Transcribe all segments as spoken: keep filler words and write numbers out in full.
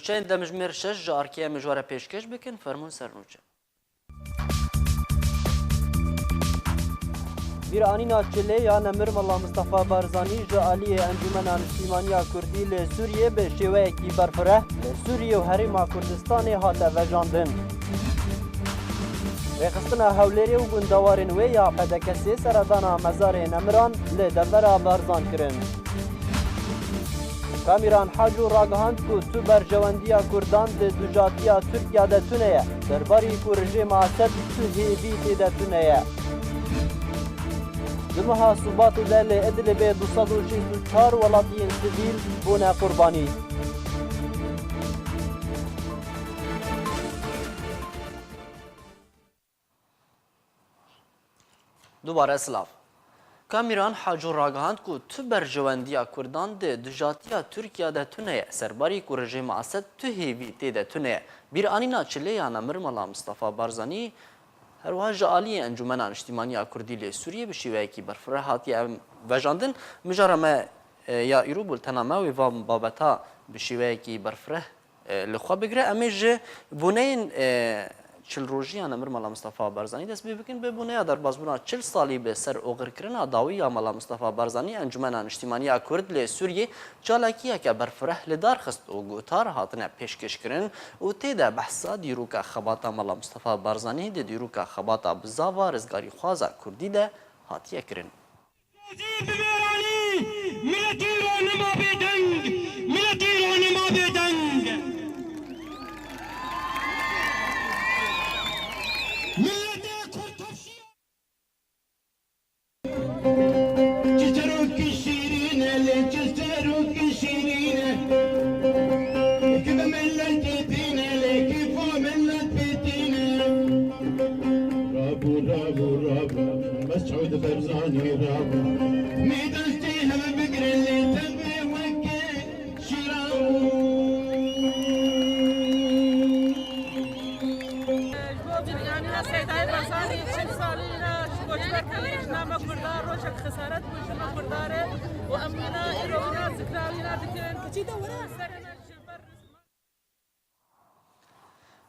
Nûçeyên demjimêr şeş ji arkê em ji we re pêşkêş bikin, fermûn ser nûçe. Bîranîna çilê ya Nemir Mela Mistefa Barzanî ji aliyê Encûmena Niştîmaniya Kurdî li Sûriyê bi şêweyekî berfireh li Sûriyê û Herêma Kurdistanê hate vejandin. Rêxistina Hewlêrê û gundewarên wê ya P D K S seredana mezarê Nemiran li devera Barzan kirin. Kamîran Haco ragihand ku tu berjewendiya Kurdan di dijatiya Tirkiye de tune ye, serbarî ku rejêma Esed tu hêvî tê de tune ye. Di meha Şubatê de li Idlibê du sed û şêst û çar welatiyên sivîl bûne qurbanî. Dubare silav. Kamîran Haco ragihand ku tu berjewendiya Kurdan di dijatiya Tirkiye de tune ye, serbarî ku rejêma Esed tu hêvî tê de tune ye. Bîranîna çilê ya Nemir Mela Mistefa Barzanî her wiha ji aliyê Encûmena Niştîmaniya Kurdî li Sûriyê bi şêweyekî berfireh hatiye vejandin. Mijara me, e, ya îro, bultena me wê van babeta bi şêweyekî berfireh e, li xwe bigire. Em ê ji boneyên, e, çil rojî ya Nemir Mela Mistefa Barzanî dest pê bikin. Bi boneya derbasbûna çil salî bi ser oxirkirina dawî ya Mela Mistefa Barzanî, Encûmena Niştîmaniya Kurd li Sûriyê çalakiyeke berfireh li dar xist û gotar hatine pêşkêşkirin û tê de behsa dîroka xebata Mela Mistefa Barzanî di dîroka xebata bizava rizgarîxwaza Kurdî de hatiye kirin. Bi mêranî miletî ronima bêdeng, miletî ronima bêdeng. Miletê Kurd tevşî. Çi serokî şîrîn e, lê çi serokî şîrîn e. Kî bi miletê tîne, lê kî xwe milet pê tîne. Rabû, rabû, rabû, bes çaw di Berzanî rabû. Mê destê hev bigre lê tevê weke şîra. Ji bo bîranîna Seydayê Barzanî çil salî îna ji koçber kirî, ji nava Kurda rojek xesaret bû ji me Kurda re û em wîna îro wîna zikra wîna dikin. Serê me ji ber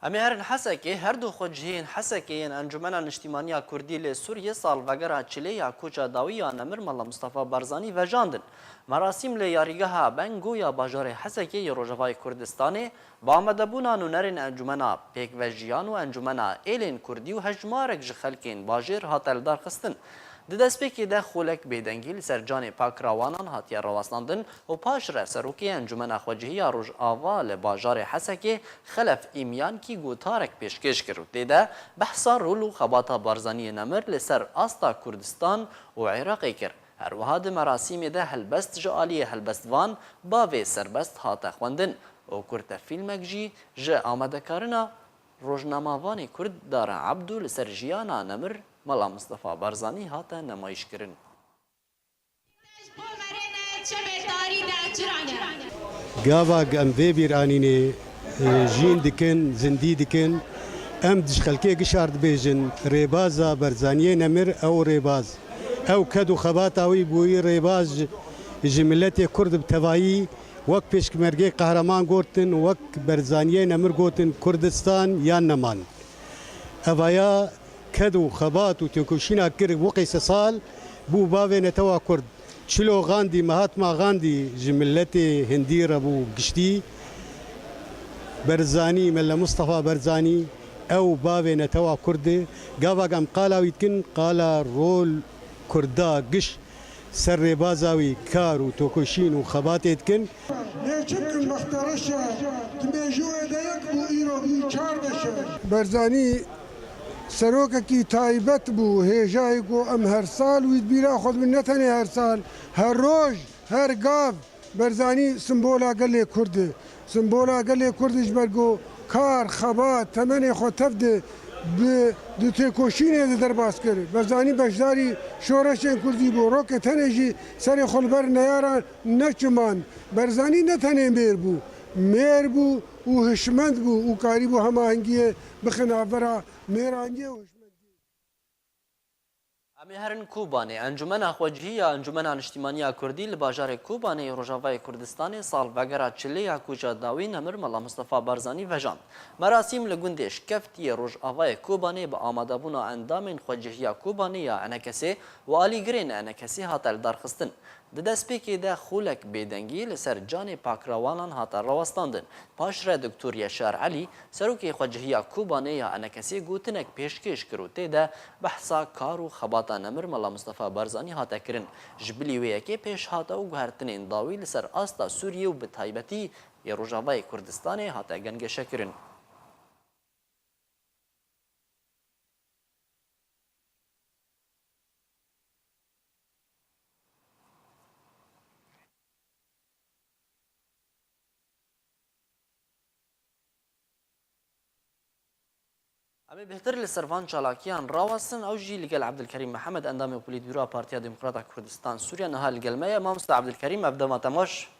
Em ê herin Hesekê, her du xwecihiyên Hesekê yên Encûmena Niştîmaniya Kurdî li Sûriyê salvegera çilê ya koça dawî ya Nemir Mela Mistefa Barzanî vejandin. Merasîm li yarîgeha Bengo ya bajarê Hesekê yê Rojavayê Kurdistanê bi amadebûna nûnerên Encûmena Pêkvejiyan û Encûmena Êlên Kurdî û hejmarek ji xelkên bajêr hate lidarxistin. Di destpêkê de xolek bêdengî li ser canê pakirawanan hatiye rawestandin û paşre serokê Encûmena Xwecihî ya Rojava li bajarê Hesekê Xelef Îmyankî gotarek pêşkêş kir û tê de behsa rol û xebata Barzaniyê Nemir li ser asta Kurdistan û Iraqê kir. Her wiha di merasîmê de helbest ji aliyê helbestvan Bavê Serbest hate xwendin û kurtefîlmek jî ji amadekarina rojnamevanê Kurd Dara Ebdû li ser jiyana Nemir Mela Mistefa Barzanî hate nemayîşkirin. Gava em vê bîranînê, e, jîn dikin, zindî dikin, em ji xelkê gişar dibêjin, rêbaza Barzaniyê Nemir ew rêbaz. Ew ked û xebata wî bûyî rêbaz ji, ji miletê Kurd bi tevayî wek pêşmergê qehreman gotin, wek Barzaniyê Nemir gotin, Kurdistan yan neman. Evaya ked û xebat û têkoşîna kir wiqî sê sal bû bavê netewa Kurd. Çilo Gandî, Mahatma Gandî ji miletê Hindî re bû giştî. Barzanî, Mele Mistefa Barzanî, ew bavê netewa Kurd e. Gava em qala wî dikin, qala rol Kurda giş ser rêbaza wî kar û têkoşîn û xebatê dikin. Lê çi bikin, bexte reş e, di mêjûyê de yek bû, îro bû çar beşe. Barzanî serokekî taybet bû, hêjayê ku em her sal wî di bîra xwe dibin, ne tenê her sal, her roj, her gav Barzanî simbola gelê Kurd e. Simbola gelê Kurd e ji ber ku kar, xebat, temenê xwe tev de bi, di têkoşînê de derbas kir. Barzanî beşdarî şoreşên Kurdî bû. Rokê tenê jî serê xwe li ber neyaran neçiman. Barzanî ne tenê mêr bû, mêr bû û hişmend bû û karîbû hemahengiyê bixe navbera mêraniyê û hişmendiyê. Em ê herin Kobanê. Encûmena Xwecihî ya Encûmena Niştîmaniya Kurdî li bajarê Kobanê yê Rojavayê Kurdistanê salvegera çilê ya kûça dawî nemir Mela Mistefa Barzanî vejand. Merasîm li gundê Şkeftî yê Rojavayê Kobanê bi amadebûna endamên Xwecihiya Kobanê ya ENKSê û alîgirên ENKSê hate lidarxistin. Di destpêkê de xûlek bêdengî li ser canê pakrewanan hate rawestandin. Paşre Doktor Yaşar Elî, serokê Xwecihiya Kobanê ya ENKSê gotinek pêşkêş kir û tê de behsa kar û xebata nemir Mela Mistefa Barzanî hate kirin. Ji bilî wê yekê pêş hate û guhertinên dawî li ser asta Sûriyê û bi taybetî yê Rojavayê Kurdistanê hate gengeşekirin. Em ê bêhtir li ser van çalakiyan rawestin, ew jî li gel Ebdilkerîm Mihemed, endamê Polîtbûroya Partiya Demokrata Kurdistan Sûriye, niha li gel me ye. Mamoste Ebdilkerîm, ev dema te baş.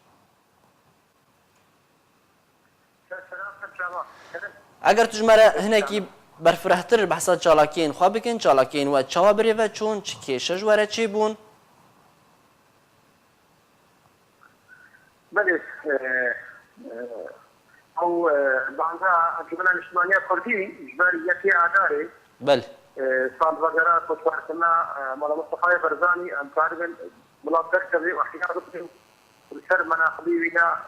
Eger tu ji me re hinekî berfirehtir behsa çalakiyên xwe bikin, çalakiyên we çawa birêve çûn, çi kêşe ji we re çêbûn? Belê, e, e, ew, e, banga Encûmena Niştimaniya Kurdî ji ber yekê Adarê, Bel. e, salvegera koçberkirina, e, Mala Mustafayê Barzanî, em karibin milat derkevê û ihya bikin. Li ser menaqibê wîna,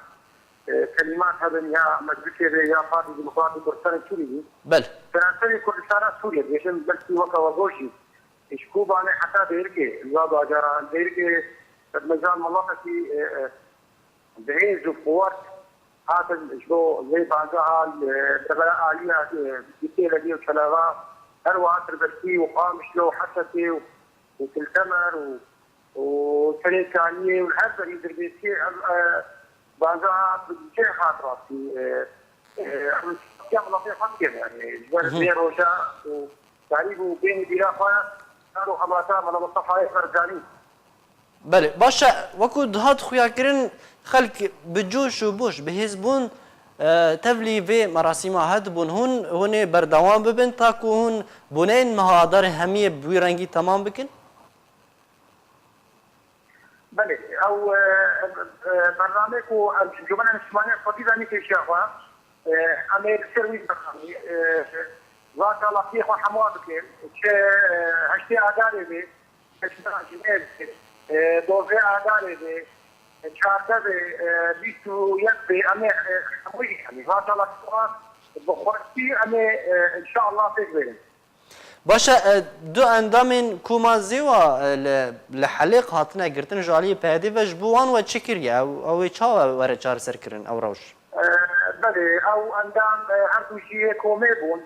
e, kelîmat hebin ya Meclisê ve ya Partî Demokratî Kurdistanê Sûriyê. Bel. Seranserê Kurdistana Sûriyê, dibêjin belkî weke we gojî. Ji Kobanê heta Dêrikê, li va bajaran, Dêrikê, bi mejal miletekî, e, e, bi hêz û quwet hatin ji bo vê bangeha, e, devera aliya, e, Dikê Legê û Çelava, her wiha Tirbestî û Qamişlo û Hesekê û, û Til Temer û, û Serê Kaniyê û li her derî Dirbêsiyê ev, e, bangeha bi cih hat rastî, e, e, ev miletî xwe dikin, yani, ji ber Hı hı. vê roja û Tarî bû bênî bîra xwe kar û xebata Mela Mistefayê Barzanî. Belê, baş e, wekû dihat xuyakirin, xelk bi coş û boş, bi hêz bûn, e, tevlî vê merasîma hat bûn. Hûn, hûn ê berdewam bibin, ta ku hûn boneyên meha Adarê hemiyê bi wî rengî temam bikin? Belê, ew, e, e, bernameyê ku em Encûmena Niştimaniya Kurdî danî pêşiya xwe, e, em ê li ser wî bernameyê, e, va çalakiyê xwe hemû bikin. Çi, e, heştê Adarê bê, çi Jinê bê, e, dozê Adarê bê, e, çardeh bê, e, bîst û yek bê, em ê, e, hemû, yanî va çalakiyê xwe bi xwertî em ê, e, înşeallah pêk bêrin. Baş e, e, du endamên koma Zêwa, e, li, li Helêq hatine girtin, ji aliyê P Y D'ê ve ji bo wan we çi kiriye? Ew, ew ê çawa were çareserkirin ew rewş? E, belê, ew endam, e, her du jî yê komê bûn.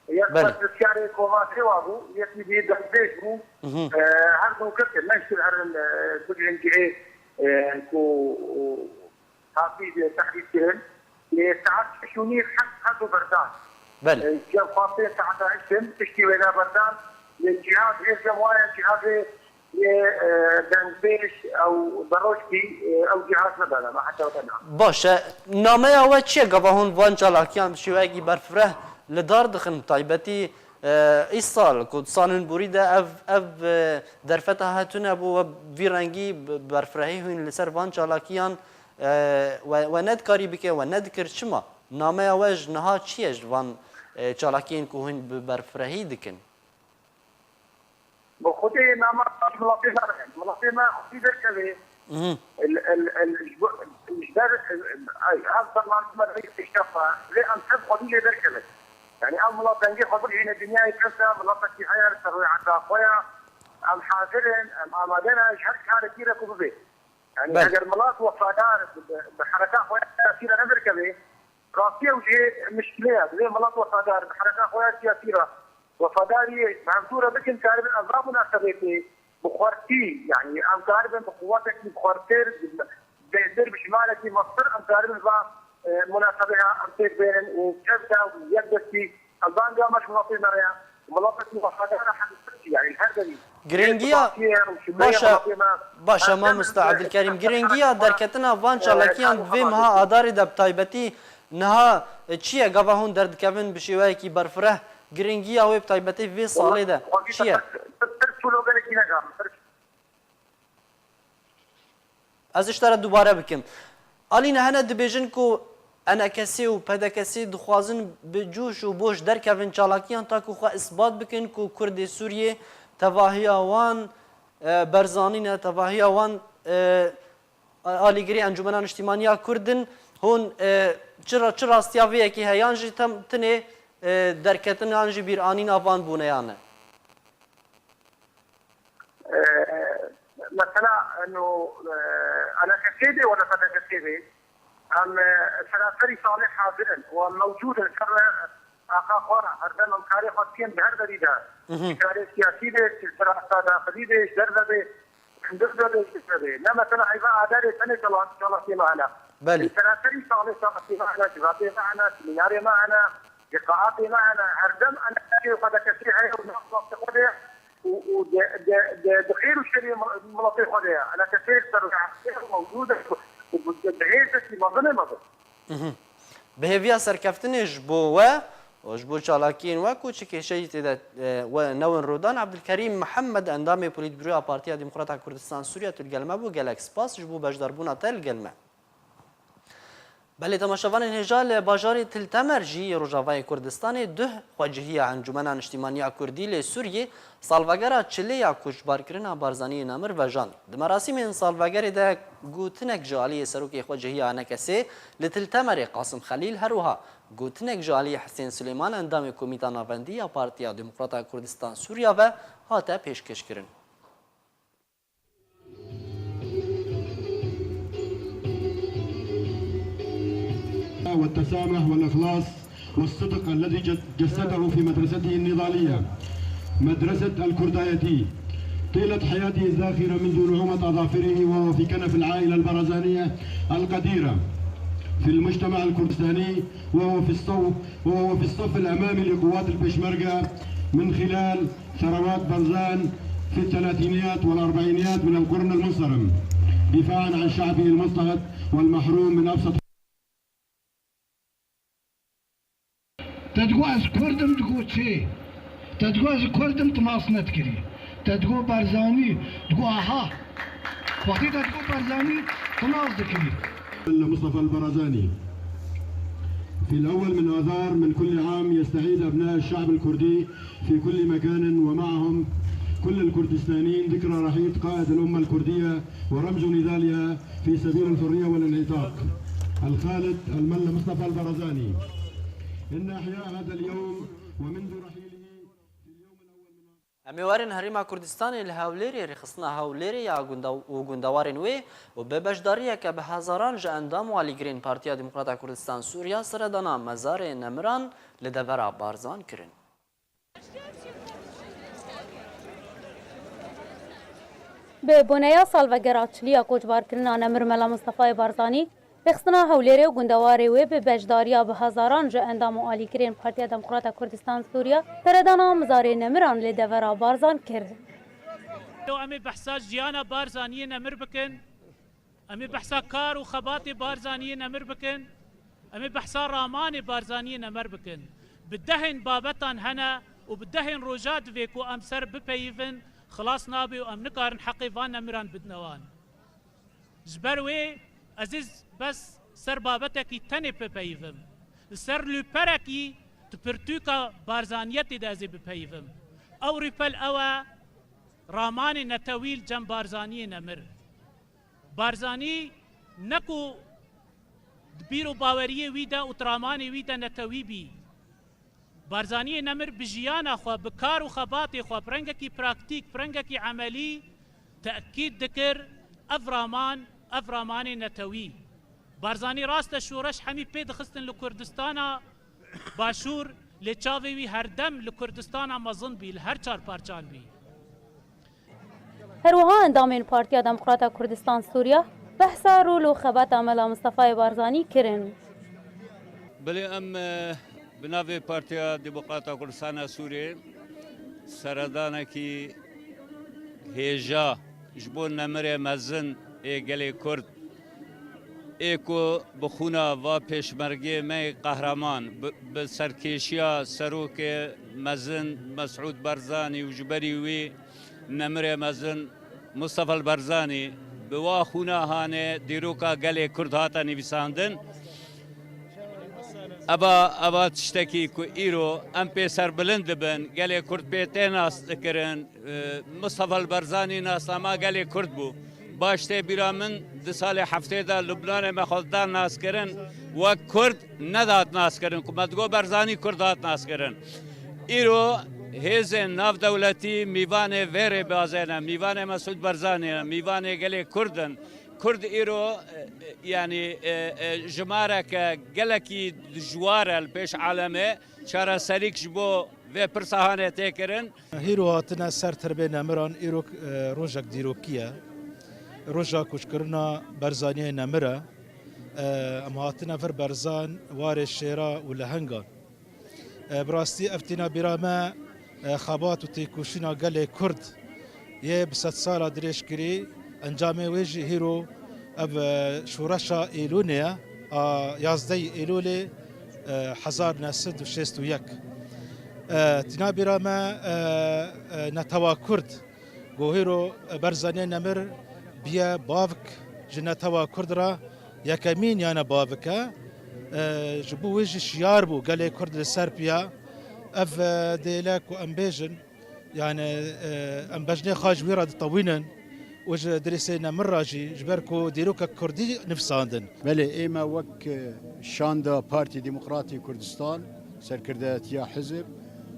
Yek Belê. berpirsiyarê koma Zêwa bû, yekî dî dengbêj bû. Mhm. E, her du girtin, ne ji herin, e, bigrin cihê, e, ku hatî tehdît kirin. Lê saet şeş û nîv her, her du berdan. Belê. E, cem xwastê saeta heşt in, piştî wêna berdan. Lê cîha, hêz cem waya cîhazê yê, e, dengbêj ew berojkî, e, ew cîhaz nedane me heta wena. Baş e. Nameya we çi ye? Gava hûn van çalakiyan bi şêweyekî berfireh li dar dixin, bi taybetî, e, îsal ku di salên borî de ev, ev, e, derfeta hatine bû we vî rengî bi berfirehî hûn li ser van çalakiyan E, we, we nedikarî bike, we nedikir, çima? Nameya we ji niha çi ye ji van, e, çalakiyên ku hûn bi berfirehî dikin? Bi xwedê nama ji miletê me re. Miletê me xwedî derkeve. Mhm. El, el, el, ji bo, ji ber, el, el, ay, ev bername me reyê pêşiya xwe. Lê em tev xwedî lê derkeve. Yani ev milet dengê xwe bigihîne dinyayê kevse, miletekî heye li ser rêheta xwe ya. Em hazir in, em amade ne ji her karekî re ku bibe. Yani Belê. eger milat wefadar bi, bi hereka xwe ya siyasî re nedirkeve, rastî ew jî mişkile ye. Divê milat wefadar bi hereka xwe ya siyasî re wefadariyê bi hevdû re bikin, karibin ev va munasebetê bi xwertî, yani em karibin bi quwetekî xwertir, bêhtir, bi şimalekî mestir, em karibin va, e, munasebeya em pêk bênin û kevda û yek destî Ev banga me ji miletê me re ye. Miletekî wefadar e, hemî Tirkî, yani her derî. Girîngiya, Tirkiyê û şibeyê baş e, miletê me, baş e, her mamosta dem Ebdilkerîm, girîngiya derketina van e, çalakiyan ew vê meha hema Adarê de bi taybetî niha, e, çi ye? Gava hûn derdikevin bi şêweyekî berfireh, girîngiya wê bi taybetî vê salê de çi ye? Pirs û logelekî Yine gamlar. Ez ji te re dubare bikim. Alîne, hene dibêjin ku E N K S û P D K S dixwazin bi cûş û boş derkevin çalakiyan, ta ku xwe isbat bikin ku Kurdê Sûriyê tevahiya wan, e, Barzanî ne, tevahiya wan, e, alîgirê Encûmena Niştîmaniya Kurd in. Hûn, e, çi ra-, çi rastiya vê yekê heye, yan jî tem-, tinê, e, derketin yan jî bîranîna van boneyan e? Ee, mesela, eno, e, E N K S bê wala P D K S bê, em, e, seraserî salê hazir in û em mewcûd in ser axa xwe, herdem em karê xwe dikin di her derî de. Mhm. Ji karê siyasî bê, ji serasta daxilî bê, ji derve bê, ji derve bê, ji derve bê. Ne mesela heyva aderê tenê çalak-, çalakiyê me hene. Belê. Seraserî salê çalakiyê me hene, civakê me hene, semînarê me hene, liqaatê me hene. Herdem E N K S û P D K S heye û nav wextê xwe de û, û de, de, de, di xêr û şerê mil-, miletê xwe de ye. E N K S ser mewcûd e û bi, bi hêz e, mezin e, mezin. Mhm. Bi hêviya serkeftinê ji bo we û ji bo çalakiyên we ku çi kêşeyî tê de, e, we newin rûdan, Ebdulkerîm Mihemed, endamê Polîtbûroya Partiya Demokrata Kurdistan Sûriye, tu li gel me bû. Gelek spas ji bo beşdarbûna te li gel me. Belê, temaşevanên hêja, li bajarê Til Temer jî yê Rojavayê Kurdistanê duh xwecihiya Encûmena Niştîmaniya Kurdî lê Sûriyê salvegera çilê ya koçbarkirina Barzaniyê Nemir vejand. Di merasîmên salvegerê de gotinek ji aliyê serokê xwecihiya E N K S'ê li Til Temerê Qasim Xelîl, her wiha gotinek ji aliyê Hisên Silêman, endamê Komîta Navendî ya Partiya Demokrata Kurdistan Sûriya ve hate pêşkêşkirin. والتسامح والإخلاص والصدق الذي جد-، جسده في مدرسته النضالية، مدرسة الكردايتي، طيلة حياته الزاخرة منذ نعومة أظافره وهو في كنف العائلة البرزانية القديرة في المجتمع الكردستاني، وهو في الصو-، وهو في الصف الأمامي لقوات البيشمركة من خلال ثروات برزان في الثلاثينيات والأربعينيات من القرن المنصرم، دفاعًا عن شعبه المضطهد والمحروم من أبسط. Te digot ez Kurd im, digot çê? Te digot ez Kurd im, tu nas nedikirî. Te digot Barzanî, digot aha. Wextê te digot Barzanî, tu nas dikirî. مصطفى البرزاني. في الأول من آذار من كل عام يستعيد أبناء الشعب الكردي في كل مكان، ومعهم كل الكردستانيين، ذكرى رحيل قائد الأمة الكردية ورمز نضالها في سبيل الحرية والانعتاق، الخالد الملا مصطفى البرزاني. إن إحياء هذا اليوم ومنذ رحيله في اليوم الأول من Em ê werin Herêma Kurdistanê li Hewlêrê, rêxistina Hewlêrê ya gunda û gundewarên wê û bi beşdariyeke bi hezaran ji endam û alîgirên Partiya Demokrata Kurdistan Sûriya seredana mezarê nemiran li devera Barzan kirin. Bi boneya salvegera çilî ya koçbarkirina Nemir Mela Mistefayê Barzanî, rêxistina Hewlêrê û gundewarê wê bi beşdariya bi hezaran ji endam û alîgirên Partiya Demokrata Kurdistan Sûriya seredana mizarê nemiran li devera Barzan kir. Em ê behsa jiyana Barzaniyê Nemir bikin. Em ê behsa kar û xebatê Barzaniyê Nemir bikin. Em ê behsa ramanê Barzaniyê Nemir bikin. Bi dehên babetan hene û bi dehên roja divê ku em ser bipeyivin, xilas nabe û em nikarin heqê van nemiran bidine wan. Ji ber wê ez ê bes ser babetekî tenê bipeyivim. Li ser lûperekî di pirtûka Barzaniyetê de ez ê bipeyivim. Ew rûpel ew e, ramanê netewî li cem Barzaniyê Nemir. Barzanî ne ku di bîr û baweriyê wî de û tramanê wî de netewî bî. Barzaniyê Nemir bi jiyana xwe, bi kar û xebatê xwe, bi rengekî praktîk, bi rengekî emelî tekîd dikir, ev raman, ev ramanê netewî. Barzanî rast e, şoreş hemî pê dixistin li Kurdistana Başûr, lê çavê wî herdem li Kurdistana mezin bî, li her çar parçan bî. Her wiha endamên Partiya Demokrata Kurdistan Sûriya behsa rol û xebata Mela Mistefayê Barzanî kirin. Belê em, e, bi navê Partiya Demokrata Kurdistana Sûriyê seredanekî hêja ji bo nemirê mezin ê gelê Kurd, ê ku bi xûna va pêşmergê me yê qehreman, bi, bi serkêşiya serokê mezin Mesûd Barzanî û ji berî wî Nemirê mezin Mustafa Barzanî bi wa xûna hanê dîroka gelê Kurd hate nivîsandin. Eva, eva tiştekî ku îro em pê serbilind dibin, gelê Kurd pê tê nas dikirin. E, Mustafa Barzanî nasnama gelê Kurd bû. Baş tê bîra min di salê heftê de Lubnanê me xwe didan naskirin, wek Kurd nedat naskirin, ku me digot Barzanî Kurd hat naskirin. Îro hêzên navdewletî mîvanê vê rêbazê ne, mîvanê Mesûd Barzanî ne, mîvanê gelê Kurd in. Kurd îro, e, e, yanî, e, e, jimareke gelekî dijwar e li pêş alemê. Çareserîk ji bo vê pirsa hane tê kirin. Hîro hatine ser tirbê nemiran, îro, e, rojek dîrokî ye. Roja koçkirina Barzaniyê nemir e. E, em hatine vir Barzan, warê şêra û lehengan. E, bi rastî ev tîna bîra me, e, xebat û têkoşîna gelê Kurd yê bi sedsala dirêjkirî, encamê wê jî hîro ev, e, şoreşa Êlûnê ye, a yazdehê Êlûlê, e, hezar neh sed û şêst û yek. E, tîna bîra me, e, e, netewa Kurd, ku hîro Barzaniyê nemir biye bavk ji netewa Kurd re yekemîn yane bavik e. E, ji bo wê jî şiyar bû gelê Kurd li ser piya. Ev, e, dêle ku em bêjin, yani, e, em bejnê xwe ji wî re ditewînin û ji dirêsê nemir re jî, ji ber ku dîrokek Kurdî nivîsandin. Belê, ême wek, e, şanda Partî Demokratî Kurdistan, serkirdeyetiya hizb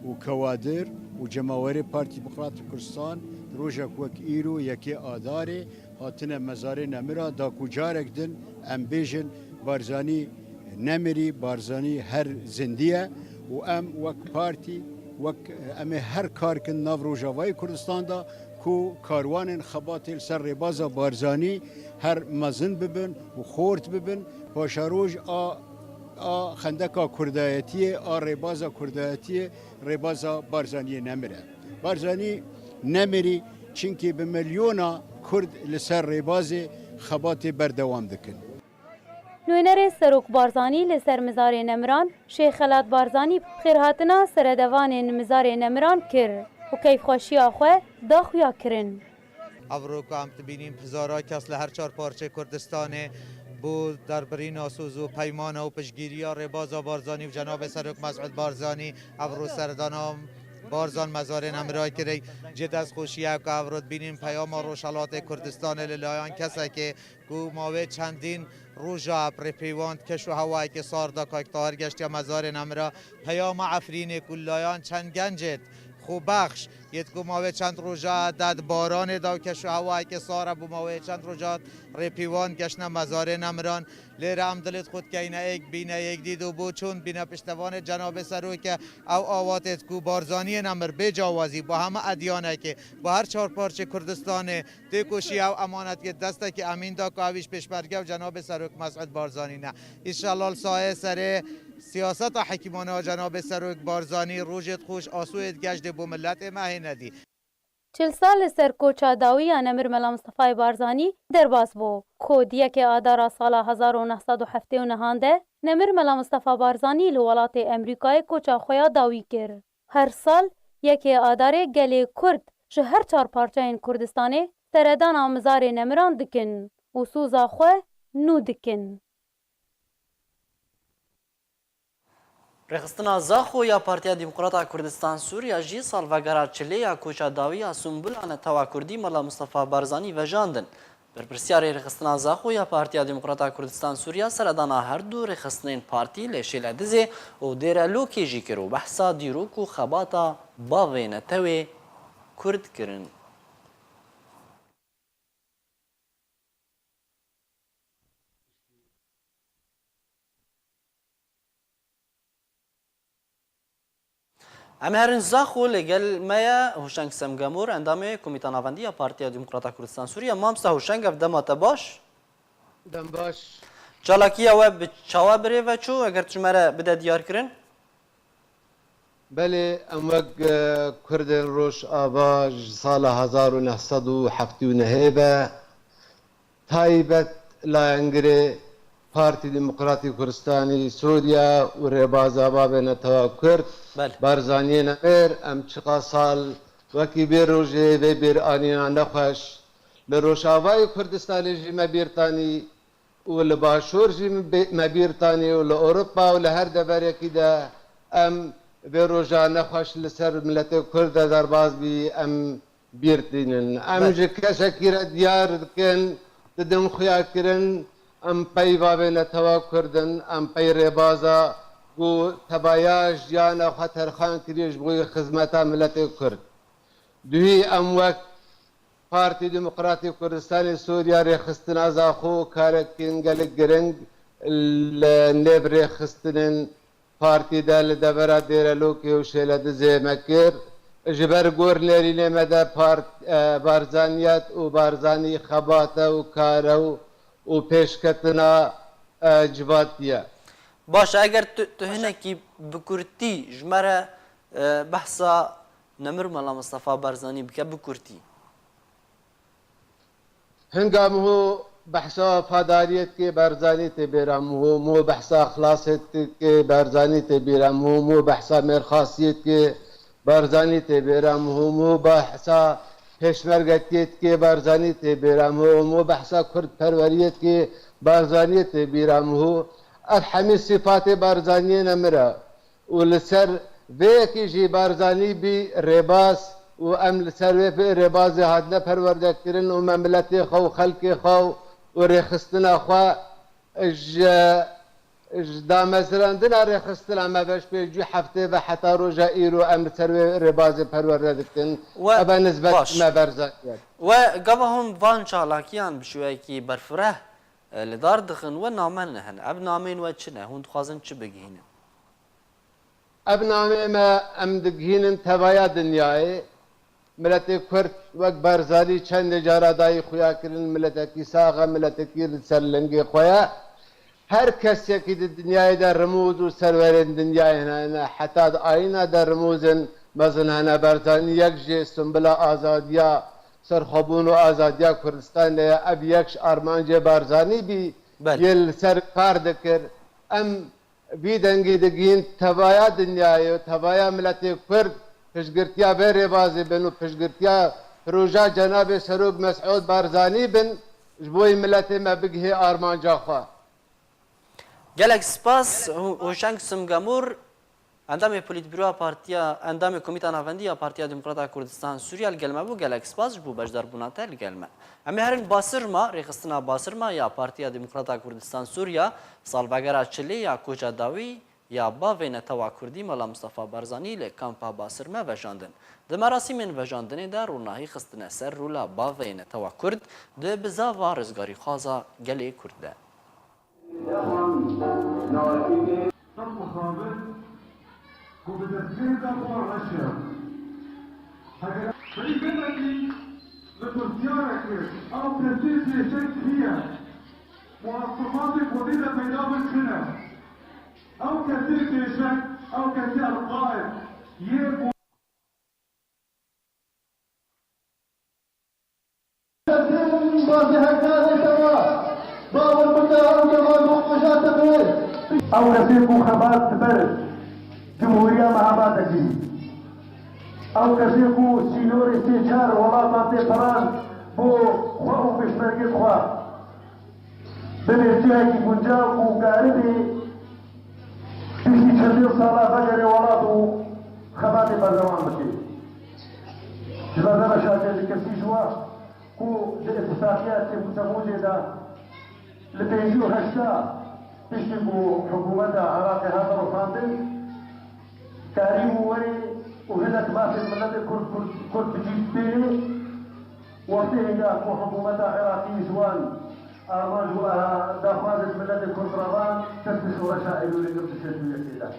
û kewadir û cemawerê Partî Demokratî Kurdistan rojek wek îro yekê Adarê hatine mezarê nemira da ku carek din em bêjin Barzanî nemirî, Barzanî her zindî ye û em wek partî, wek, em ê her kar kin nav Rojavayê Kurdistan de ku karwanên xebatê li ser rêbaza Barzanî her mezin bibin û xort bibin. Paşeroj a, a xendeka kurdayetiyê, a rêbaza kurdayetiyê, rêbaza Barzaniyê nemir e. Barzanî nemirî, çimkî bi milyona Kurd li ser rêbazê xebatê berdewam dikin. Nûnerê Serok Barzanî li ser mizarê nemiran, Şêx Xelat Barzanî xêrhatina seredevanên mizarê nemiran kir û keyfxweşiya xwe da xuya kirin. Evro ku em dibînin hezara kes li her çar parçeyê Kurdistanê bo derbirîna soz û peymana û piştgiriya rêbaza Barzanî û Cenabê Serok Mesûd Barzanî evro serdana Barzan mezarê nemira kire. Cê destxweşiye ku evro dibînin peyama Rojhelatê Kurdistanê li layan kesekê ku mawê çendîn roja bi rêpêwan di keş û hewayekî sar de Kak Tahir geştiya mezarê nemira. Peyama Efrînê ku layan çend gencêt xwebexş yêt ku mawê çend roja de di baranê de û keş û hewayekê sar e, bo mawê çend roja rêpêwan geştine mezarê nemiran. Lêre em dilê xwe dikeyne êk, bîne yekdît û bo çûn bîne piştevanê Cenabê Serokê. Ew awatêt ku Barzaniyê nemir bê cawazî bo heme edyanekê, bo her çar parçê Kurdistanê têkoşî ew emanet yê destekê emîn da ku ew îş pêşmerge û Cenabê Serok Mesûd Barzanî ne. Înşallah li sayê serê siyaseta hekîmane a Cenabê Serok Barzanî rojêt xweş, asûyêt geş dê bo miletê me hê nedî. Çil sal li ser koça dawî ya nemir Mela Mistefayê Barzanî derbas bû. Ku di yekê Adara sala hezar û neh sed û heftê û nehan de nemir Mela Mistefa Barzanî li welatê Emrîkayê koça xwe ya dawî kir. Her sal yekê Adarê gelê Kurd ji her çar parçeyên Kurdistanê seredana mizarê nemiran dikin û soza xwe nû dikin. Rêxistina Zaxo ya Partiya Demokrata Kurdistan Sûriya jî salvegera çilê ya koça dawî ya Sumbula Netewa Kurdî Mela Mustafa Barzanî vejandin. Berpirsyarê Rêxistina Zaxo ya Partiya Demokrata Kurdistan Sûriya seredana her du rêxistinên partî li Şêle Dizê û Dêre Lokê jî kir û behsa dîrok û xebata bavê netewê Kurd kirin. Em herin Zaxo, li gel me ye Hoşeng Semgemor, endamê Komîta Navendî ya Partiya Demokrata Kurdistan Sûriye. Mamosta Hoşeng, ev dema te baş? Dem baş. Çalakiya we bi çawa birêve çû, eger tu ji me re bide diyarkirin? Belê, em wek, e, Kurdên Rojava ji sala hezar û neh sed û heftê û nehê ve taybet layengirê Partî Demokratî Kurdistanî Sûriye û rêbaza bavê netewa Kurd, Belê. Barzaniyê Nemir, em çiqa sal Wekî vê rojê vê bîranîna nexweş li Rojavayê Kurdistanê jî me bîr tanî û li Başûr jî me bî-, me bîr tanî û li Ewropa û li her deverekî de em vê roja nexweş li ser miletê Kurd de derbas bî, em bîr tînin. Em Belê. ji kesekî re diyar dikin, didin xuya kirin, em peyva vê netewa Kurd in, em pey rêbaza ku tevaya jiyana xwe terxan kiriye ji bo xizmeta miletê Kurd. Duhî em wek Partî Demokratî Kurdistanê Sûriya rêxistina Zaxo û karekên gelek giring li nêv rêxistinên partî de li devera Dêrelokê û Şêledizê me kir. Ji ber gor nêrînê me de part-, e, Barzaniyet û Barzanî xebate û kare û, û pêşketina, e, civatiye. Baş e, eger tu, tu hinekî bi kurtî ji me re, e, behsa Nemir Mela Mistefa Barzanî bike bi kurtî. Hinga miho behsa wefadariyê dike, Barzanî tê bêra miho, miho behsa xilasê dike, Barzanî tê bêra miho, miho behsa mêrxasiyê dike, Barzanî tê bêra miho, miho behsa pêşmergetiyê dike, Barzanî tê bêra miho, miho behsa kurdperweriyê dike, Barzanî tê bêra miho. Ev hemî sîfatê Barzaniyê ne min re. Û li ser vê yekê jî Barzanî bî rêbaz û em li ser wê rêbazê hatine perwerdekirin û me miletê xwe û xelkê xwe û rêxistina xwe ji, ji damezrandina rêxistina me ve ji pêncî heftê ve heta roja îro em li ser wê rêbazê perwerde dikin. We Eve nizbet baş. me Barzanî ye. We gava hûn van çalakiyan bi şêweyekî berfireh, e, li dar dixin, we name nihene. Ev nameyên we çi ne? Hûn dixwazin çi bigihînin? Ev nameyê me em digihînin tevaya dinyayê. Miletê Kurd wek Barzanî çendê cara dayî xuya kirin, miletekî sax e, miletekî li ser lingê xwe ye. Her kesekî di dinyayê de rimûz û serwerên dinyayê hene, heta di ayîna de rimûzên mezin hene. Barzanî yek jê simbila azadiya, serxwebûn û azadiya Kurdistanê ye. Ev yek ji armancê Barzanî bî, Belê. yê li ser kar dikir. Em Vî dengî digihîn tevaya dinyayê û tevaya miletê Kurd piştgirtiya vê rêbazê bin û piştgirtiya proja Cenabê Serok Mesûd Barzanî bin, ji bo yê miletê me bigihê armanca xwe. Gelek spas, Ho-, Hoşeng Simgemur, endamê Polîtbîroya Partiya, endamê Komîta Navendî ya Partiya Demokrata Kurdistan Sûriya li gel me bû. Gelek spas ji bo beşdarbûna te li gel me. Em ê herin Basirma, rêxistina Basirma ya Partiya Demokrata Kurdistan Sûriya, salvegera çilê ya koça dawî ya bavê netewa Kurdî Mela Mistefa Barzanî li kampa Basirme vejandin. Di merasîmên vejandinê de ronahî xistine ser rola bavê netewa Kurd di bizava rizgarîxwaza gelê Kurd de. Ew mixabin ku bi destpêka xwe reş e. Heger Xelîfetê li pirsiyarek kir, ew kesê pêşeng kî ye? Muwasefatê Kurdî de peyda bin çi ne? Ew kesê pêşeng, ew kesê el-qaid yê Bazı hektarê te wa, bawer bike ew dema ku qija te bi. Ew kesê ku xebat diber Cumhuriya Mehabad dikî. Ew kesê ku sînorê sê çar welatan tê piran bo xwe û pêşmergê xwe. Bi mêrtiyekî guncaw û karibî piştî çendin sala vegerê welat û xebatê berdewam bike. Ji ber reveşa têlikeşî ji we ku di îtifaqîya Têmûzê de li pêncî û heşta piştî ku hikûmeta Iraqê hate rûxandin, karîbû werê û hinek mafên miletê Kurd, Kurd, Kurd bi cî bênê, wextê hêga ku hikûmeta Iraqî ji wan armanc û daxwazên miletê Kurd re van, dest bi şoreşa Eylûlê girtişê dûyekê de.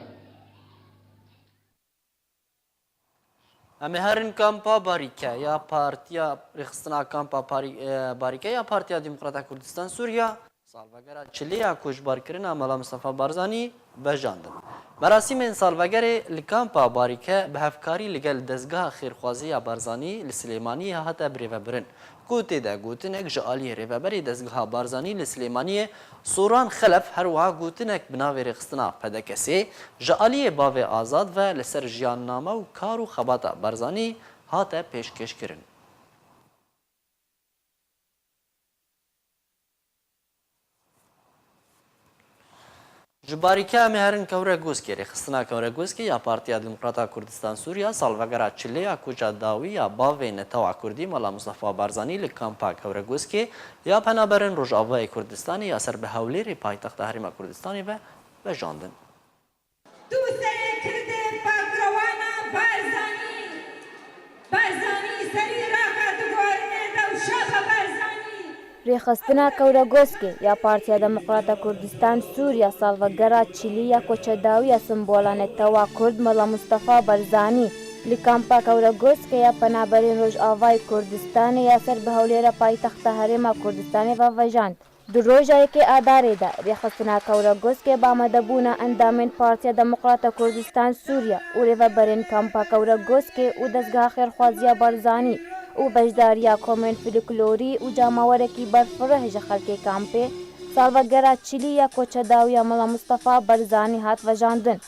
Em ê herin kampa Barîke ya Partiya Rêxistina Kampa Parî-, e, Barîke ya Partiya Demokrata Kurdistan Sûriya, salvegera çilê ya koçbarkirina Mela Mistefa Barzanî vejandin. Merasîmên salvegerê li kampa Barîke bi hevkarî li gel dezgeha xêrxwazî ya Barzanî li Silêmaniyê hate birêvebirin, ku tê de gotinek ji aliyê rêveberê dezgeha Barzanî li Silêmaniyê Soran Xelef her wiha gotinek bi navê rêxistina P D K S'ê ji aliyê bavê Azad ve li ser jiyanname û kar û xebata Barzanî hate pêşkêşkirin. Ji barî ke em ê herin Kewregûskê. Rêxistina Kewregûskê ya Partiya Demokrata Kurdistan Sûriya salvegera çilê ya koça dawî ya bavê netewa Kurdî Mela Mustafa Barzanî li kampa Kewregûskê ya Penaberên Rojavayê Kurdistanê ya ser bi Hewlêrê paytexta Herêma Kurdistanê ve vejandin. Tu serê Kurdê pagrowana Barzanî. Barzanî serî raka tu guherine dewşa be Barzanî. Rêxistina Kewregoskê ya Partiya Demokrata Kurdistan Sûriya salvegera çilî ya koçedawî ya simbola netewa Kurd Mela Mustafa Barzanî li kampa Kewregoskê ya Penaberên Rojavayê Kurdistanê ya ser bi Hewlêra paytexta Herêma Kurdistanê ve vejand. Di roja yekê Adarê de rêxistina Kewregoskê bi amadebûna endamên Partiya Demokrata Kurdistan Sûriye û rêveberên kampa Kewregoskê û dezgeha xêrxwaziya Barzanî û beşdariya komên folklorî û cemawerekî berfireh ji xelkê kampê salvegera çilî ya koçedawî ya Mela Mustafa Barzanî hat vejandin.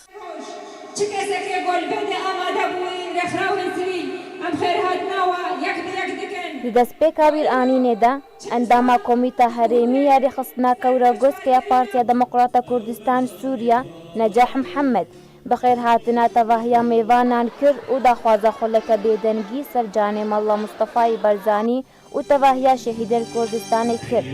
Çi kesekê golbendê amade bûyî rêxrawên sivîl em xêrhatina we yek bi yek dikin. Di destpêka bîranînê de endama Komîta Herêmî ya Rêxistina Kewregoskê ya Partiya Demokrata Kurdistan Sûriye Necah Mihemed bi xêrhatina tevahiya mêvanan kir û daxwaza xuleke bêdengî ser canê Mela Mustafayê Barzanî û tevahiya şehîdên Kurdistanê kir.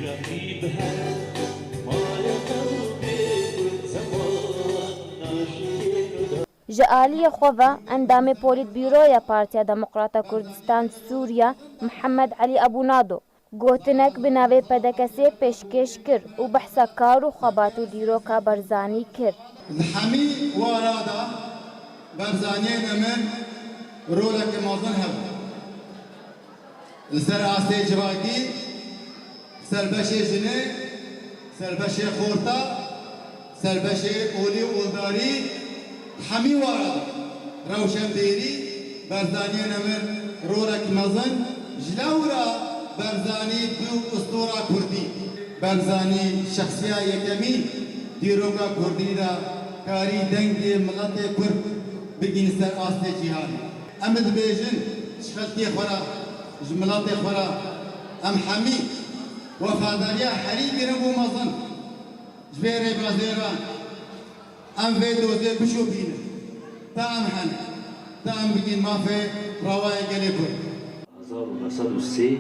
Ji aliyê xwe ve endamê Polîtbîroya Partiya Demokrata Kurdistan Sûriye Mihemed Elî Ebûnado gotinek bi navê P D K S'ê pêşkêş kir û behsa kar û xebat û dîroka Barzanî kir. Li hemî wara de Barzaniyê nemir roleke mezin hebû. Li ser astê civakî, ser beşê jinê, ser beşê xorta, ser beşê olî û oldarî, hemî wara rewşenbêrî Barzaniyê nemir rolek mezin, ji lewra Barzanî bû ustora Kurdî. Barzanî şexsiya yekemî dîroka Kurdî de karî dengê miletê Kurd bigihîn ser astê cîhanê. Em dibêjin ji xelkê xwe re, ji miletê xwe re em hemî wefadariya herî giring û mezin ji vê rêbazê re em vê dozê bişopînin. Ta em hene, ta em bigihîn mafê rewayê gelê Kurd. Hezar û neh sed û sê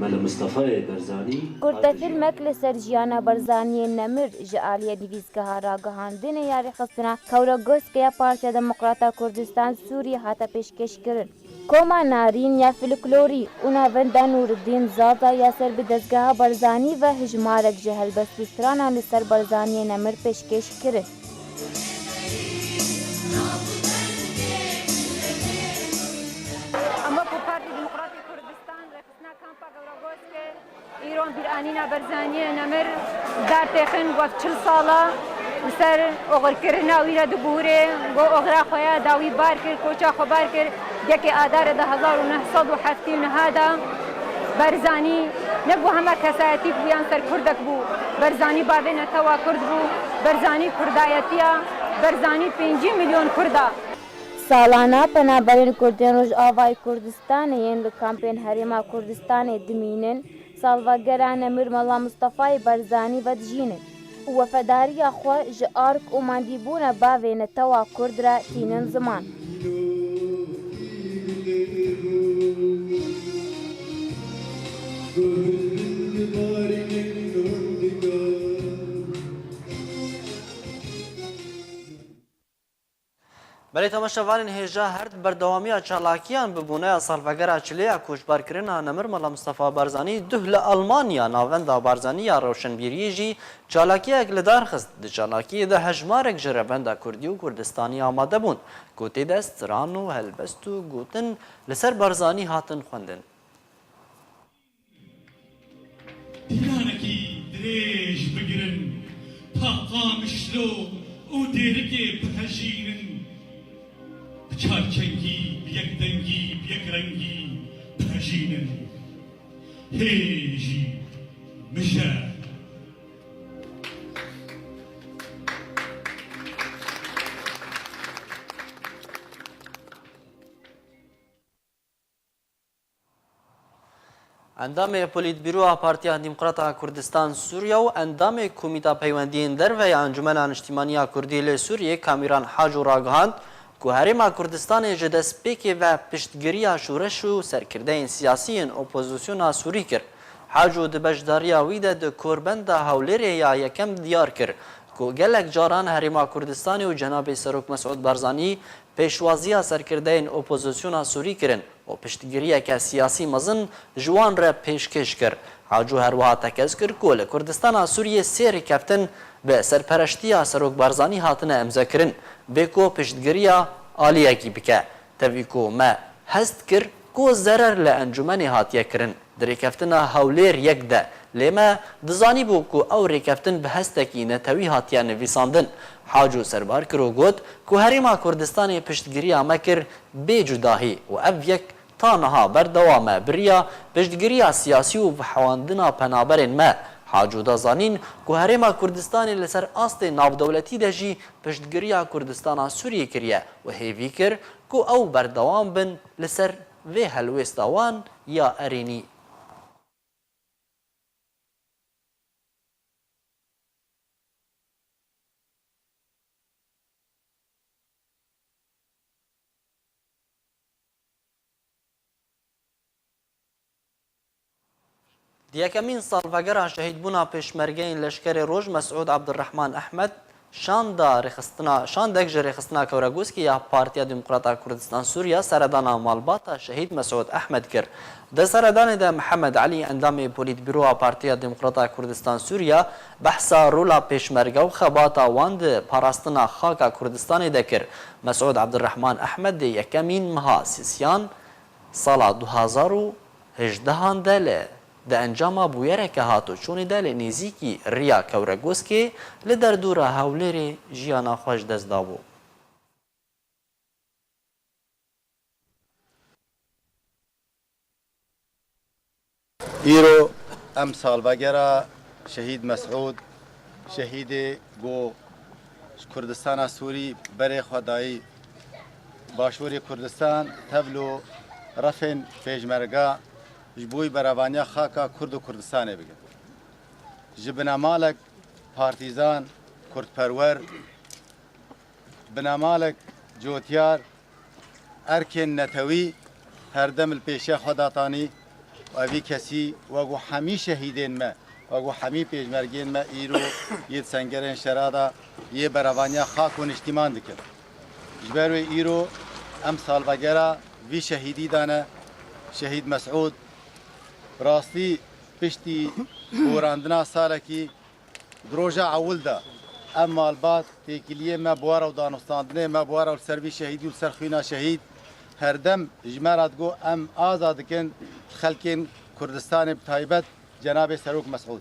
Mele Mistefayê Barzanî Kurtefîlmek li ser jiyana Barzaniyê Nemir ji aliyê nivîsgeha ragihandinê ya rêxistina Kewregoskê ya Partiya Demokrata Kurdistan Sûriyê hate pêşkêşkirin. Koma Narîn ya Folklorî û Navenda Nûriddîn Zaza ya ser bi dezgeha Barzanî ve hijmarek ji helbest û stranan li ser Barzaniyê Nemir pêşkêş kirin. Em wekî Partî Demokratîk Kurdistan rêxistina Kampa Gewregoskê îro bîranîna Barzaniyê Nemir dar têxin, wek çil sala li ser oxirkirina wî re diguhurê, go oxira xwe ya dawî bar kir, koça xwe bar kir. Yekê Adarê di hezar û neh sed û heftê û neh de Barzanî nebû hema kesayetî bû yan ser Kurdek bû. Barzanî bavê netewa Kurd bû. Barzanî Kurdayetiya, Barzanî pêncî milyon Kurd e. Salana penaberên Kurdên Rojavayê Kurdistanê yên li kampên Herêma Kurdistanê dimînin, salvegera Nemir Mela Mistefayê Barzanî vedijînin û wefedariya xwe ji ark û mandîbûna bavê netewa Kurd re tînin ziman. Belê temaşevanên hêja, her di berdewamiya çalakiyan bi boneya salvegera çilê ya koçberkirina Nemir Mela Mistefa Barzanî duh li Almanya Navenda Barzanî ya Rewşenbîriyê jî çalakiyek li dar xist. Di çalakiyê de hejmarek ji revenda Kurdî û Kurdistanî amade bûn, ku tê de stran û helbest û gotin li ser Barzanî hatin xwendin. Dîlanekî dirêj bigirin, ta qamişlo û dêrikê bihejînin. Bi çar çengî, bi yek dengî, bi yek rengî bihejînin. Hê jî mije. Endamê Polîtbîroya Partiya Demokrata Kurdistan Sûriye û endamê Komîta Peywendiyên Derve ya Encûmena Niştîmaniya Kurdî li Sûriyê Kamîran Haco ragihand ku Herêma Kurdistanê ji destpêkê ve piştgiriya şoreş û serkirdeyên siyasî yên opozisyona Sûrî kir. Haco di beşdariya wî de di korbenda Hewlêrê ya yekem diyar kir ku gelek caran Herêma Kurdistanê û Cenabê Serok Mesûd Barzanî pêşwaziya serkirdeyên opozisyona Sûrî kirin û piştgiriyeke siyasî mezin ji wan re pêşkêş kir. Haco her wiha tekez kir ku li Kurdistana Sûriyê sê rêkeftin bi serpereştiya Serok Barzanî hatine îmzekirin, bê ku piştgiriya aliyekî bike. Tevî ku me hest kir ku zerer li encûmenê hatiye kirin. Di rêkeftina Hewlêr yek de, lê me dizanîbû ku ew rêkeftin bi hestekî netewî hatiye nivîsandin. Haco serbar kir û got ku Herêma Kurdistanê piştgiriya me kir bê cudahî û ev yek ta niha berdewam e bi riya piştgiriya siyasî û vihewandina penaberên me. Haco da zanîn ku Herêma Kurdistanê li ser astê navdewletî de jî piştgiriya Kurdistana Sûriyê kiriye û hêvî kir ku ew berdewam bin li ser vê helwêsta wan ya erênî. Di yekemîn salvegera şehîdbûna pêşmergeyên leşkerê Roj Mesûd Abdurrahman Ehmed, şanda rêxistina, şandek ji rêxistina Kewregûskê ya Partiya Demokrata Kurdistan Sûriya seredana malbata şehîd Mesûd Ehmed kir. Di seredanê de Mihemed Elî, endamê Polîtbîroya Partiya Demokrata Kurdistan Sûriya, behsa rola pêşmerge û xebata wan di parastina xaka Kurdistanê de kir. Mesûd Abdurrahman Ehmed di yekemîn meha Sisiyan, sala du hazar û hejdehan de li, di encama bûyereke hatoçûnê de li nêzîkî riya Kewregoskê li derdora Hewlêrê jiyana xwe ji dest dabû. Îro em salvegera Şehîd Mesûd, şehîdê ku ji Kurdistana Sûrî berê xwe dayî Başûrê Kurdistan, tevlo refên pêşmerga ji bo berevaniya xaka Kurd û Kurdistanê bikin. Ji binemalek partîzan, kurdperwer, binemalek cotyar, erkên netewî her dem li pêşiya xwe datanî û evî kesî wek û hemî şehîdên me, wek û hemî pêşmergên me îro yê di sengerên şera de yê berevaniya xak û niştîman dikin. Ji ber wê îro em salvegera vî şehîdî dane, Şehîd Mesûd. Bi rastî piştî borandina salekî, di roja ewil de ev malbat têkiliyê me bi we re û danûstandinê me bi we re û li ser vî şehîdî û li ser xwîna şehîd her dem ji me re digot, em aza dikin xelkên Kurdistanê, bi taybet Cenabê Serok Mesûd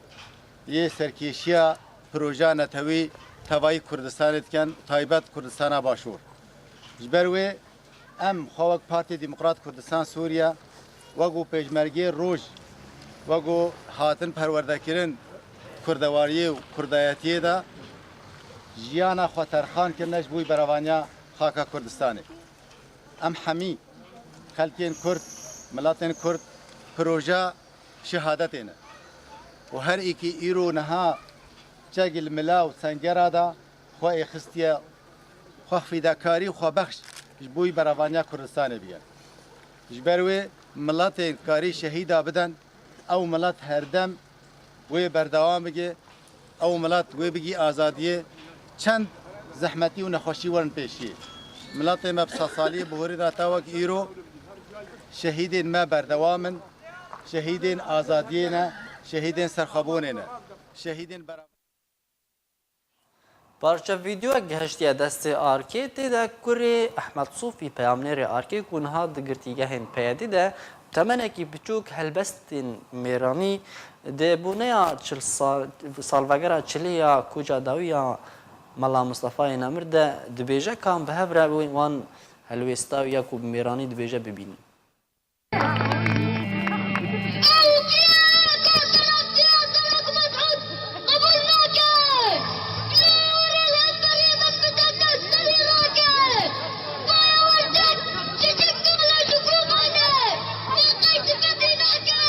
yê serkêşiya proja netewî tevayî Kurdistanê dikin, taybet Kurdistana Başûr. Ji ber wê em xwe wek Partî Demokrat Kurdistan Sûriye, wek û pêşmergê Roj, wek û hatin perwerdekirin kurdewariyê û kurdayetiyê de jiyana xwe terxan kirine ji bo berevaniya xaka Kurdistanê. Em hemî xelkên Kurd, miletên Kurd, proja şehadetê ne. Û her êkî îro niha çek li mila û sengera de xwe êxistiye, xwe fîdakarî û xwebexş ji bo berevaniya Kurdistanê bike. Ji ber wê miletên karî şehîda bidin, ew milet her dem wê berdewam bike, ew milet wê bigî azadiyê, çend zehmetî û nexweşî werin pêşiyê. Miletê me bi sedsaliyê bihurî de ta wek îro şehîdên me berdewam in, şehîdên azadiyê ne, şehîdên serxwebûnê ne, şehîdên bera- Parçe vîdeoyek gihiştiye destê Arkê, tê de kurê Ehmed Sofî, peyamnêrê Arkê ku niha di girtîgehên P Y D'ê de temenekî biçûk helbestên mêranî di boneya çil sal-, salvegera çilê ya Koça Dawî ya Mela Mistefayê Nemir de dibêje, kan bi hev re wan helwêsta wî ya ku bi mêranî dibêje bibînin. Ew qiyameta Serok, Serok Mesûd qebûl nake. Lê were li hemberî min bide dest serî rake. Bayawertek ji çek dixle ji bo mane. Min qey difetî nake.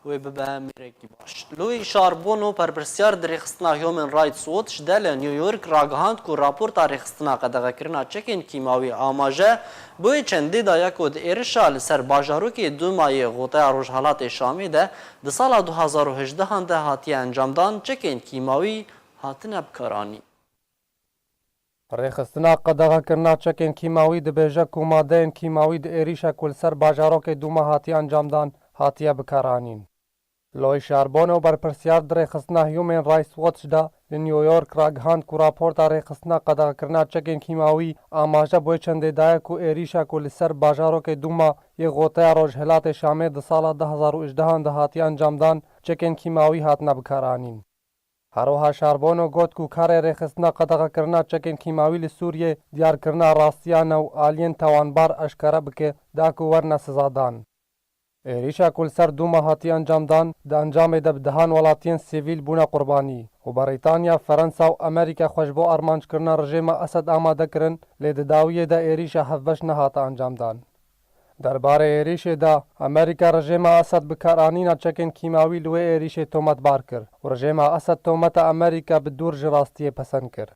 Wê bibe mêrekî baş. Louis Charbonneau, berpirsiyar di rêxistina Human Rights Watch de li New York, ragihand ku raporta rêxistina qedexekirina çekên kîmawî amaje bi wê çendê daye ku di êrişa li ser bajarokê Dûma yê Xoteya Rojhelatê Şamê de di sala du hazar û hejdehan de hatiye encamdan, çekên kîmawî hatine bikaranîn. Rêxistina qedexekirina çekên kîmawî dibêje ku madeyên kîmawî di êrîşa ku li ser bajarokê Dûma hatiye encamdan, hatiye bikaranîn. Louis Charbonneau, berpirsiyar di rêxistina Human Rights Watch de li New York, ragihand ku raporta rêxistina qedexekirina çekên kîmawî amaje bi wê çendê daye ku êrîşa ku li ser bajarokê Dûma yê Xoteya Rojhilatê Şamê di sala du hazar û hejdehan de hatiye encamdan, çekên kîmawî hatine bikaranîn. Her wiha Charbonneau got ku karê rêxistina qedexekirina çekên kîmawî li Sûriyê diyarkirina rastiyan e û aliyên tawanbar eşkere bike da ku werine sizadan. Êrîşa ku li ser Dûma hatiye encamdan, di encamê de bi dehan welatiyên sivîl bûne qurbanî û Berîtanya, Ferensa û Amerîka xwe ji bo armanckirina rejêma Esed amade kirin, lê di dawiyê de êrîşa hevbeş nehate encamdan. Derbarê êrîşê de, Amerîka rejêma Esed bikaranîna çekên kîmawî li wê êrîşê tometbar kir û rejêma Esed tometa Amerîka bi dûr ji rastiyê pesend kir.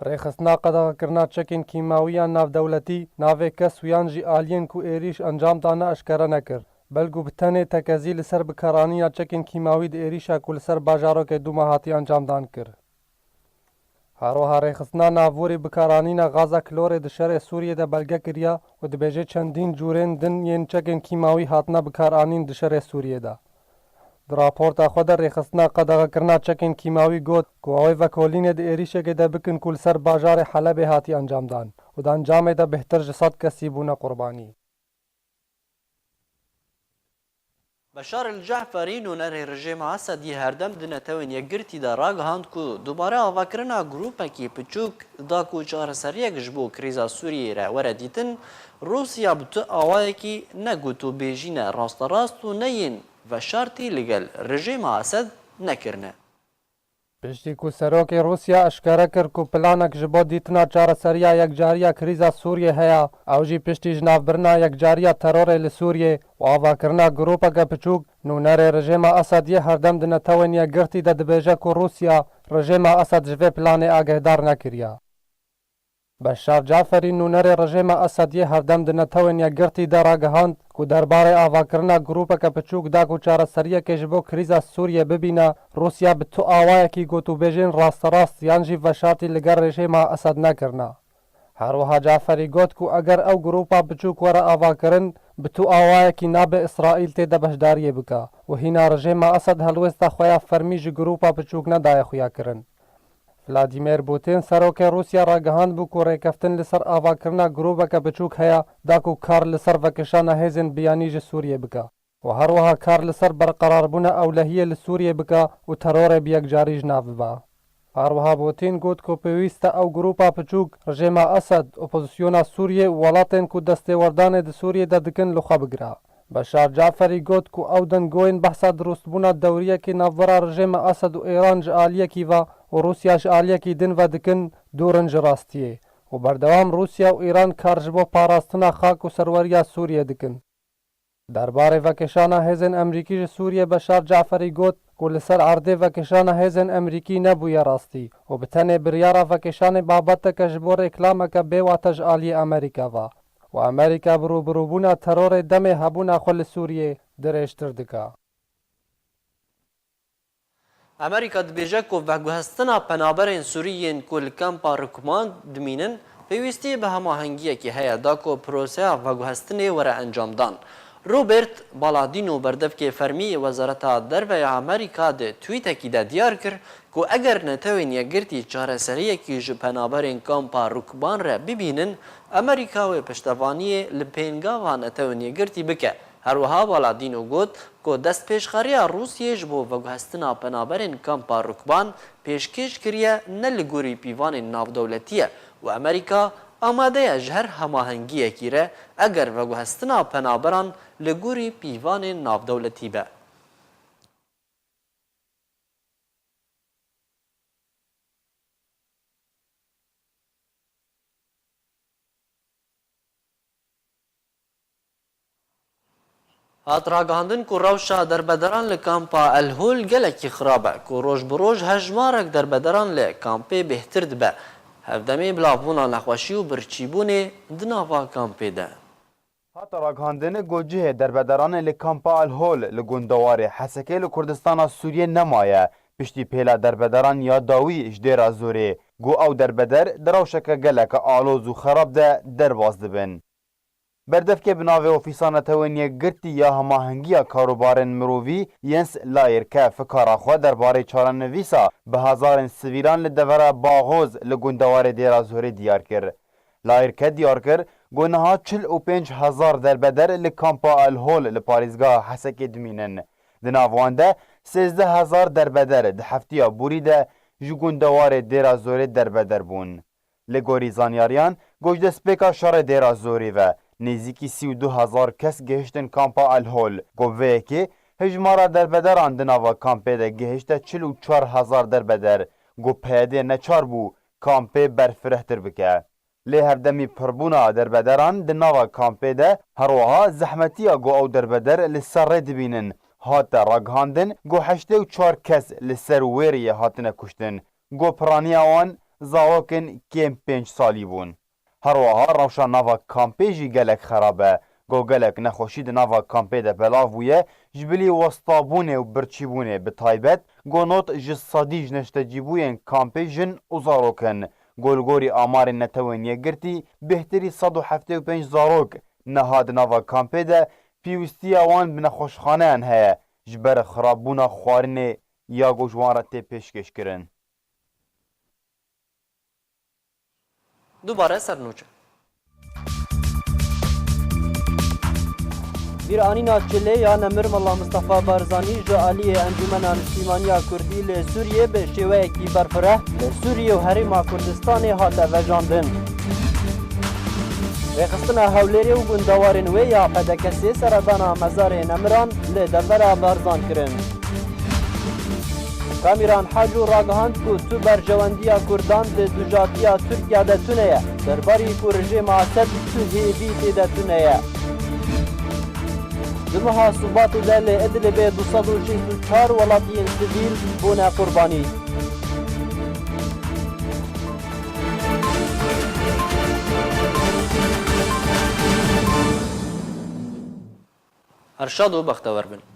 Rêxistina qedexekirina çekên kîmawî ya navdewletî navê kes û yan jî aliyên ku êrîş encam dane eşkere nekir, belkû bi tenê tekezî li ser bikaranîna çekên kîmawî di êrîşa ku li ser bajarokê Dûma hatiye encamdan kir. Her wiha rêxistina navûrî bikaranîna gaza klorê di şerê Sûriyê de belge kiriya û dibêje çendîn cûrên din yên çekên kîmawî hatine bikaranîn di şerê Sûriyê de. Di raporta xwe de rêxistina qedexekirina çekên kîmawî got ku ew ê vekolînê di êrîşekê de bikin ku li ser bajarê Helebê hatiye encamdan û di encamê de bêhtir ji sed kesî bûne qurbanî. Beşar el Ceferî, nûnerê rejêma Esed yê herdem di Netewên Yekgirtî de ragihand ku dubare avakirina grûpekî piçûk da ku çareseriyek ji bo krîza Sûriyeyê re were dîtin, Rûsya bi tu awayekî ne gotûbêjîne rasterast û ne yên veşartî li gel rejêma Esed nekirine. Piştî ku serokê Rûsya eşkere kir ku planek ji bo dîtina çareseriya yekcariya krîza Sûriyê heye, ew jî piştî jinavbirina yekcariya terorê li Sûriyê û avakirina grûpeke piçûk, nûnerê rejêma Esed yê herdem di Netewên Yekgirtî de dibêje ku Rûsya rejêma Esed ji vê planê agehdar nekiriye. Beşar Caferî, nûnerê rejêma Esed yê herdem di Netewên Yekgirtî de ragihand ku derbarê avakirina grûpeke piçûk da ku çareseriyekê ji bo krîza Sûriyê bibîne, Rûsya bi tu awayekî gotûbêjên rasterast yan jî veşartî li gel rejêma Esed nekirine. Her wiha Caferî got ku eger ew grûpa piçûk were avakirin, bi tu awayekî nabe Îsraîl tê de beşdariyê bike û hîna rejêma Esed helwêsta xwe ya fermî ji grûpa piçûk nedaye xuyakirin. Vladimir Putin, serokê Rûsya ragihandbû ku rêkeftin li ser avakirina grûbeke biçûk heye, da ku kar li ser vekişana hêzên biyanî ji Sûriyê bike û her wiha kar li ser berqerarbûna ewlehiyê li Sûriyê bike û terorê bi yekcarî ji nav bibe. Her wiha Putin got ku pêwîst e ew grûpa piçûk, rejêma Esed, opozisyona Sûriyê û welatên ku destêwerdanê di Sûriyê de dikin li xwe bigire. Beşar Caferî got ku ew denggoyên behsa dirustbûna dewriyekê navbera rejêma Esed û Îran ji aliyekî ve û Rûsya ji aliyekî din ve dikin, dûr in ji rastiyê û berdewam Rûsya û Îran kar ji bo parastina xak û serweriya Sûriyê dikin. Derbarê vekişana hêzên Emerîkî ji Sûriyê Beşar Caferî got ku li ser erdê vekişana hêzên Emerîkî nebûye rastî û bi tenê biryara vekişanê babeteke ji bo reklameke bêwate ji aliyê Amerîka ve û Amerîka bi rûbirûbûna terorê demê hebûna xwe li Sûriyê dirêjtir dike. Amerîka dibêje ku veguhestina penaberên Sûrî yên ku li kampa Rukban dimînin, pêwîstî bi hemahengiyekê heye da ku proseya veguhestinê were encamdan. Robert Paladino, berdevkê fermî yê Wezareta Derve ya Amerîka, di twîtekî de diyar kir ku eger Netewên Yekgirtî çareseriyekî ji penaberên kampa Rukban re bibînin, Amerîka wê piştevaniyê li pêngava Netewên Yekgirtî bike. Her wiha Paladino got ku destpêşxeriya Rûsiyê ji bo veguhestina penaberên kampa Rukban pêşkêş kiriye, ne li gorî pîvanên navdewletî ye û Amerîka amade ye ji her hemahengiyekî re, eger veguhestina penaberan li gorî pîvanên navdewletî be. Hat ragihandin ku rewşa derbederan li kampa El Hol gelekî xirab e, ku roj bi roj hejmarek derbederan li kampê bêhtir dibe. Hevdemê bilavbûna nexweşî û birçîbûnê di nava kampê de. Hate ragihandin ku cihê derbederanê li kampa El Hol li gundewarê Hesekê li Kurdistana Sûriyê nemaye, piştî pêla derbederan ya dawî ji Dêra Zorê, ku ew derbeder di rewşeke geleke aloz û xerab de derbas dibin. Berdevkê bi navê Ofîsa Netewên Yekgirtî ya Hemahengiya Karobarên Mirovî, Jens Laerke, fikara xwe derbarê çarenivîsa bi hezarên sivîlan li devera Baxoz li gundewarê Dêra Zorê diyar kir. Laerke diyar kir ku niha çil û pênc hezar derbeder li kampa El Hol li parêzgeha Hesekê dimînin. Di nav wan de sêzdeh hezar derbeder di heftiya borî de ji gundewarê Dêra Zorê derbeder bûn. Li gorî zanyariyan, ku ji destpêka şerê Dêra Zorê ve nêzîkî sî û du hezar kes gihiştin kampa El Hol, ku bi vê yekê hijmara derbederan di nava kampê de gihişte çil û çar hezar derbeder, ku P Y D neçar bû kampê berfirehtir bike. Lê hevdemî pirbûna derbederan di nava kampê de, her wiha zehmetiya ku ew derbeder li ser rê dibînin, hate ragihandin ku heştê û çar kes li ser wê rêyê hatine kuştin. Ku piraniya wan zarokên kêm pênc salî bûn. Her wiha rewşa nava kampê jî gelek xerab e. Ku gelek nexweşî di nava kampê de belav bûye, ji bilî westabûnê û birçîbûnê, bi taybet ku nod ji sedî ji neştecîbûyên kampê jin û zarok in. Ku li gorî amarên Netewên Yekgirtî, bêhtirî sed û heftê û pênc zarok niha di nava kampê de pêwîstiya wan bi nexweşxaneyan heye, ji ber xirabûna xwarinê ya ku ji wan re tê pêşkêşkirin. Dubare ser nûçe. Bîranîna çilê ya Nemir Mela Mistefa Barzanî ji aliyê Encûmena Niştîmaniya Kurdî li Sûriyê bi şêweyekî berfireh li Sûriyê û Herêma Kurdistanê hate vejandin. Rêxistina Hewlêrê û gundewarên wê ya P D K S'ê seredana mezarê Nemiran li devera Barzan kirin. Kamîran Haco ragihand ku tu berjewendiya Kurdan di dujatiya Tirkiye de tune ye, derbarî ku rejêma Esed tu hêvî tê de tune ye. Di meha Şubatê de li Idlibê du sed û şêst û çar welatiyên sivîl bûne qurbanî. Her şad û bextewer bin.